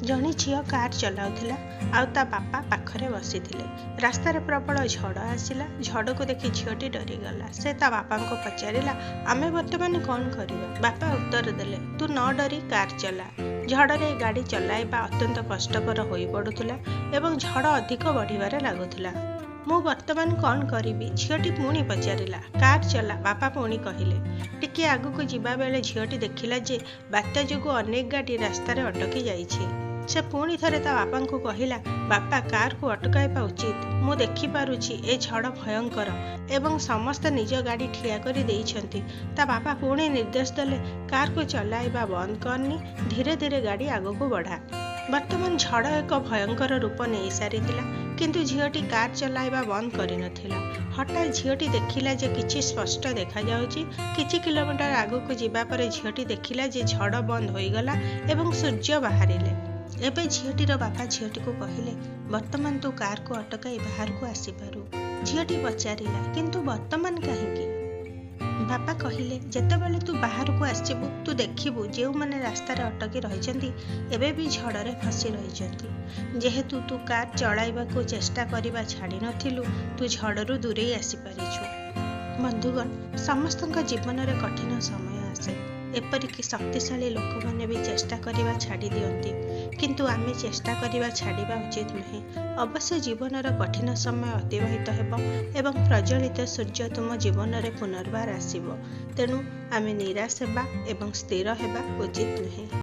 ଜଣେ ଝିଅ କାର୍ ଚଲାଉଥିଲା ଆଉ ତା ବାପା ପାଖରେ ବସିଥିଲେ। ରାସ୍ତାରେ ପ୍ରବଳ ଝଡ଼ ଆସିଲା। ଝଡ଼କୁ ଦେଖି ଝିଅଟି ଡରିଗଲା। ସେ ତା ବାପାଙ୍କୁ ପଚାରିଲା, ଆମେ ବର୍ତ୍ତମାନ କ'ଣ କରିବା? ବାପା ଉତ୍ତର ଦେଲେ, ତୁ ନ ଡରି କାର୍ ଚଲା। ଝଡ଼ରେ ଗାଡ଼ି ଚଲାଇବା ଅତ୍ୟନ୍ତ କଷ୍ଟକର ହୋଇପଡ଼ୁଥିଲା ଏବଂ ଝଡ଼ ଅଧିକ ବଢ଼ିବାରେ ଲାଗୁଥିଲା। ମୁଁ ବର୍ତ୍ତମାନ କ'ଣ କରିବି? ଝିଅଟି ପୁଣି ପଚାରିଲା। କାର୍ ଚଲା, ବାପା ପୁଣି କହିଲେ। ଟିକିଏ ଆଗକୁ ଯିବାବେଳେ ଝିଅଟି ଦେଖିଲା ଯେ ବାତ୍ୟା ଯୋଗୁଁ ଅନେକ ଗାଡ଼ି ରାସ୍ତାରେ ଅଟକି ଯାଇଛି। ସେ ପୁଣି ଥରେ ତା ବାପାଙ୍କୁ କହିଲା, ବାପା, କାର୍କୁ ଅଟକାଇବା ଉଚିତ। ମୁଁ ଦେଖିପାରୁଛି ଏ ଝଡ଼ ଭୟଙ୍କର ଏବଂ ସମସ୍ତେ ନିଜ ଗାଡ଼ି ଠିଆ କରି ଦେଇଛନ୍ତି। ତା ବାପା ପୁଣି ନିର୍ଦ୍ଦେଶ ଦେଲେ, କାର୍କୁ ଚଲାଇବା ବନ୍ଦ କରନି, ଧୀରେ ଧୀରେ ଗାଡ଼ି ଆଗକୁ ବଢ଼ା। ବର୍ତ୍ତମାନ ଝଡ଼ ଏକ ଭୟଙ୍କର ରୂପ ନେଇସାରିଥିଲା, କିନ୍ତୁ ଝିଅଟି କାର୍ ଚଲାଇବା ବନ୍ଦ କରିନଥିଲା। ହଠାତ୍ ଝିଅଟି ଦେଖିଲା ଯେ କିଛି ସ୍ପଷ୍ଟ ଦେଖାଯାଉଛି। କିଛି କିଲୋମିଟର ଆଗକୁ ଯିବା ପରେ ଝିଅଟି ଦେଖିଲା ଯେ ଝଡ଼ ବନ୍ଦ ହୋଇଗଲା ଏବଂ ସୂର୍ଯ୍ୟ ବାହାରିଲେ। ଏବେ ଝିଅଟିର ବାପା ଝିଅଟିକୁ କହିଲେ, ବର୍ତ୍ତମାନ ତୁ କାର୍କୁ ଅଟକାଇ ବାହାରକୁ ଆସିପାରୁ। ଝିଅଟି ପଚାରିଲା, କିନ୍ତୁ ବର୍ତ୍ତମାନ କାହିଁକି? ବାପା କହିଲେ, ଯେତେବେଳେ ତୁ ବାହାରକୁ ଆସିବୁ, ତୁ ଦେଖିବୁ ଯେଉଁମାନେ ରାସ୍ତାରେ ଅଟକି ରହିଛନ୍ତି ଏବେ ବି ଝଡ଼ରେ ଫସି ରହିଛନ୍ତି। ଯେହେତୁ ତୁ କାର୍ ଚଳାଇବାକୁ ଚେଷ୍ଟା କରିବା ଛାଡ଼ି ନଥିଲୁ, ତୁ ଝଡ଼ରୁ ଦୂରେଇ ଆସିପାରିଛୁ। ବନ୍ଧୁଗଣ, ସମସ୍ତଙ୍କ ଜୀବନରେ କଠିନ ସମୟ ଆସେ। ଏପରିକି ଶକ୍ତିଶାଳୀ ଲୋକମାନେ ବି ଚେଷ୍ଟା କରିବା ଛାଡ଼ି ଦିଅନ୍ତି। କିନ୍ତୁ ଆମେ ଚେଷ୍ଟା କରିବା ଛାଡ଼ିବା ଉଚିତ ନୁହେଁ। ଅବଶ୍ୟ ଜୀବନର କଠିନ ସମୟ ଅତିବାହିତ ହେବ ଏବଂ ପ୍ରଜ୍ୱଳିତ ସୂର୍ଯ୍ୟ ତୁମ ଜୀବନରେ ପୁନର୍ବାର ଆସିବ। ତେଣୁ ଆମେ ନିରାଶ ହେବା ଏବଂ ସ୍ଥିର ହେବା ଉଚିତ ନୁହେଁ।